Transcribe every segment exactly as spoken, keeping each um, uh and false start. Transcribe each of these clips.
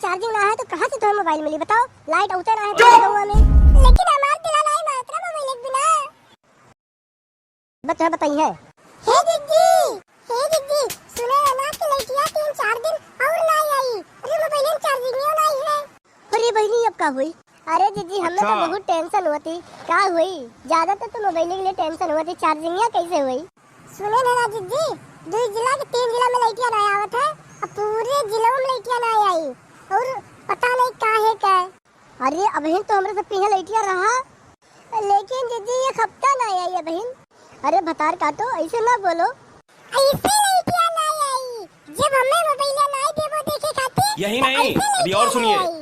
चार्जिंग ना है तो कहाँ से तुम्हें मोबाइल मिली, बताओ? लाइट औते ना है तुम्हारे गौवा में। लेकिन हमार दिला नाई मानत ना मोबाइल एक बिना। बत-, तुम्हें बताई है। हे जिज्जी, हे जिज्जी, सुने है ना कि लइटिया तीन चार दिन और नाई आई। अरे मोबाइल में चार्जिंग नाई है। अरे बहिनी, अब का होई? अरे जिज्जी, हमें तो अच्छा। बहुत टेंशन होती। का होई? ज्यादा तो तुम मोबाइल के लिए टेंशन होती, चार्जिंग कैसे होई? सुने ना जिज्जी, दुई जिला के तीन जिला में लइटिया नाई आवत है, अब पूरे जिलों में लइटिया नाई आई, और पता नहीं काहे का। अरे अबहिन तो हमरे सब के यहाँ लइटिया रहा, लेकिन जिज्जी एक हफ्ता नाई आई अबहिन। अरे भतार काटो, ऐसे ना बोलो। ऐसे लइटिया नाई आई, जब हमें मोबाइल नाई देबो देखे खातिर, यही तो नहीं, ऐसे अभी और लइटिया सुनिए। नाई आई।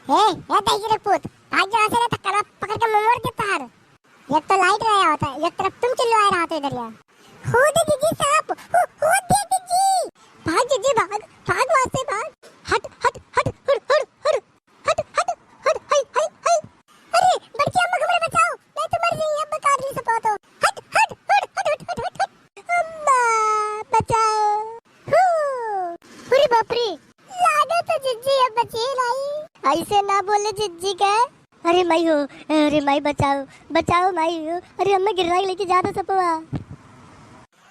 ए, ए, दहिजरे पूत, भाग जा यहाँ से, नहीं तो कड़ा पकड़ के मुंह मोड़ दे तोहार। एक तो लाइट रहा होता है, एक तरफ तुम चिल्लाए रहा था इधर यहाँ। हो दे दीदी साहब, हो, हो दे दीदी। भाग दीदी, भाग, भाग वहाँ से, भाग। हट, हट, हट, हुड़, हुड़, हुड़। हट, हट, हट, हई, हई, हई। अरे, बड़की अम्मा, हमरे बचाओ, नहीं तो मर जाइए, अम्मा काट ली सपा तो। हट, हट, हट। अम्मा, बचाओ। हू, अरे बाप रे। लागत है जिज्जी अब बची नाई। ऐसे ना बोले जिज्जी के। अरे माई हो, अरे माई बचाओ, बचाओ माई हो। अरे अम्मा गिर्रा के लेके जात है सपवा।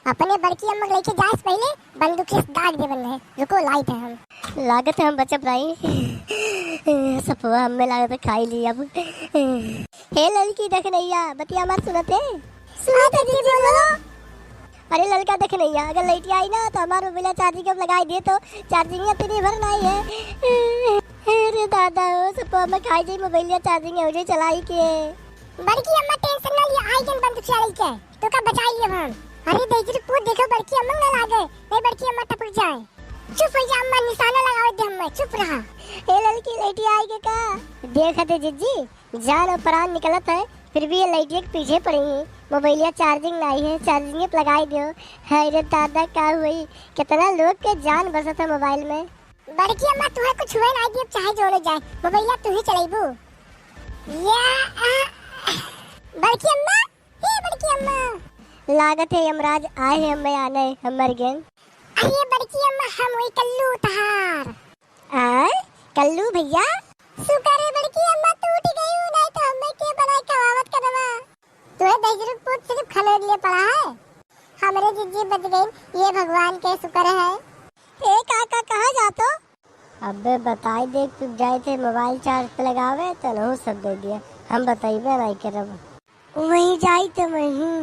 अपने बड़की अम्मा के लेके जाए से पहले बंदूक से दाग दे बन रहे। रुको, लाइट है हम। लागत है हम बचब नाई। सपवा हमें लागत है खाई ली अब। हे ललकी देखनैया, बतिया हमार सुनत है? सुनत है जिज्जी, बोलो। अरे ललका देखनैया, अगर लइटिया आई ना तो हमार मोबाइल चार्जिंग पे लगाई दे तो चार्जिंग इतनी भर नाई है। अरे दादा हो, सपवा में खाई जाई मोबाइल चार्जिंग हो जाई चलाई के। बड़की अम्मा टेंशन ना लिया, आई जन बंदूक से आई के। तो का बचाई लेब हम। अरे दहिजरे पूत देखो बड़की अम्मा ना लागे, नहीं बड़की अम्मा टपक जाए। चुप हो जा अम्मा, निशाना लगावे दे हमें, चुप रहा। ए ललकी लइटिया आई के का? देखत है जिज्जी, जान और प्राण निकलत है, फिर भी ये लइटिया के पीछे पड़ी हैं। मोबाइलिया चार्जिंग नाई है, चार्जिंग पे लगाई दियो। हाय रे दादा का हुई, कितना लोग के जान बसत है मोबाइल में। बड़की अम्मा तुहे कुछ हुए नाई दियो, चाहे जोड़े जाए, मोबाइलिया तू ही चलेबू। या, आ, बड़की अम्मा, हे बड़की अम्मा। लागत है यमराज आए हैं, हमें आने, हम मर गए। अरे बड़की अम्मा, हम वही कल्लू तहार। आय, कल्लू भैया। शुक्र है बड़की अम्मा, तू उठ गई हूँ, नहीं तो हमें के बनाए खवावत कदवा। तुहे दहिजरे पूत सिर्फ खाने के लिए पड़ा है। हमरे जिज्जी बच गई, ये भगवान के शुक्र है। ए काका, कहाँ जातो? अबे बताई दे, तू जाए थे मोबाइल चार्ज पे लगावे, तो नहु सब दे दिया। हम बताइबे नहीं करब। वहीं जाई तो वहीं।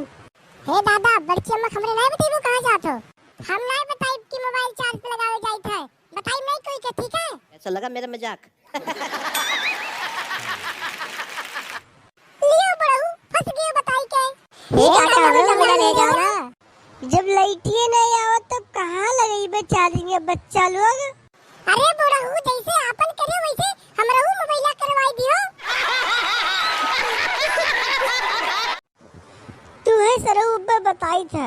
हे दादा, बड़की अम्मा हमरे नहीं बताइबू कहाँ जात हो? हम नहीं बताइब कि मोबाइल चार्ज पे लगावे जाइत है। बताई नहीं कोई के, ठीक है? कैसा लगा मेरा मजाक? लियो बड़ऊ, फंस गयो बताई के। ए, ए, काका, काका, हमरो हमरो मोबाइल ले जाओ ना। जब लाइटिए नहीं आवत, तब कहाँ लगइबे चार्जिंग, बच्चा लोग? अरे बुढ़ऊ, जैसे आपन करे, वैसे हमरहू मोबाइला करवाई दियो। तू है सरऊ, अब्बे बताई थे,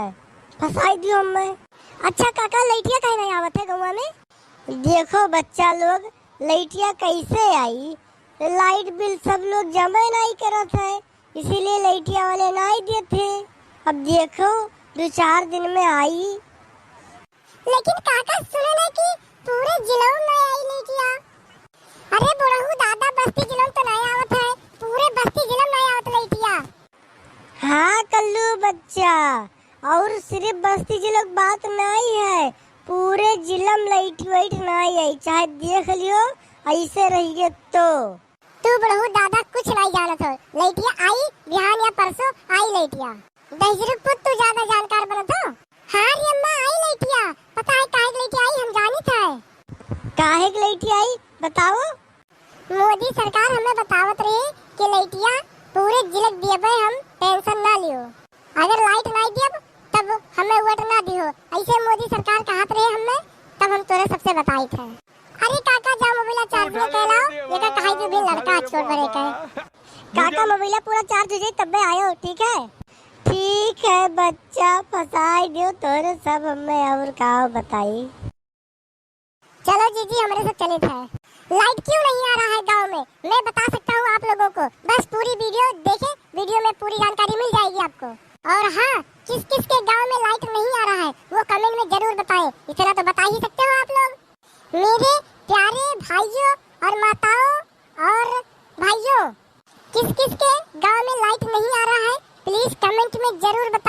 फंसाई दियो हमें। अच्छा काका, लाइटिया काहे नहीं आवत है गौवा में? देखो बच्चा लोग, लाइटिया कैसे आई? लाइट बिल सब लोग जमा नहीं करत है, इसीलिए लाइटिया वाले नहीं देते। अब देखो, दो चार दिन में आई। लेकिन काका, सुने ना कि पूरे जिलों में आई लाइटिया। अरे बुढ़ऊ दादा, बस्ती जिलों तो नहीं आवत है, पूरे बस्ती जिलों में नहीं आवत लाइटिया। हाँ कल्लू बच्चा, और सिर्फ बस्ती जिलों की बात नहीं है, पूरे जिला में लाइट वाइट नहीं आई, चाहे देख लियो ऐसे रहिए तो। तू बुढ़ऊ दादा कुछ नहीं जानत हो, लाइटिया आई बिहान या परसों आई लाइटिया। दहिजरू पुत तू ज्यादा जानकार बनत हो। हाँ रे अम्मा, आई लाइटिया, पता है काहे के लाइटिया आई, हम जानित है। काहे के लाइटिया आई बताओ। मोदी सरकार हमें बतावत रही कि लाइटिया पूरे जिला के दियबे हम, टेंशन ना लियो। अगर लाइट नहीं दियब तब हमें वोट ना दियो, ऐसे मोदी सरकार कहत रहे हमें, तब हम तोरे सबसे बताइत है। अरे काका, जा मोबाइल चार्ज में के लाओ, ये का कहाई जो भी लड़का छोड़ बड़े के। काका, मोबाइल पूरा चार्ज हो जाए तब आयो, ठीक है? ठीक है बच्चा, फंसाई दियो तोरे सब हमें, और का बताई। चलो जीजी, हमरे सब चलित है। लाइट क्यों नहीं आ रहा है गांव में? मैं बता सकता हूँ आप लोगों को। बस पूरी वीडियो देखें, वीडियो में पूरी जानकारी मिल जाएगी आपको। और हाँ, किस किस के गांव में लाइट नहीं आ रहा है, वो कमेंट में जरूर बताएं। इतना तो बता ही सकते मेरे प्यारे भाइयों और माताओं और भाइयों, किस किस के गांव में लाइट नहीं आ रहा है, प्लीज कमेंट में जरूर बताएं।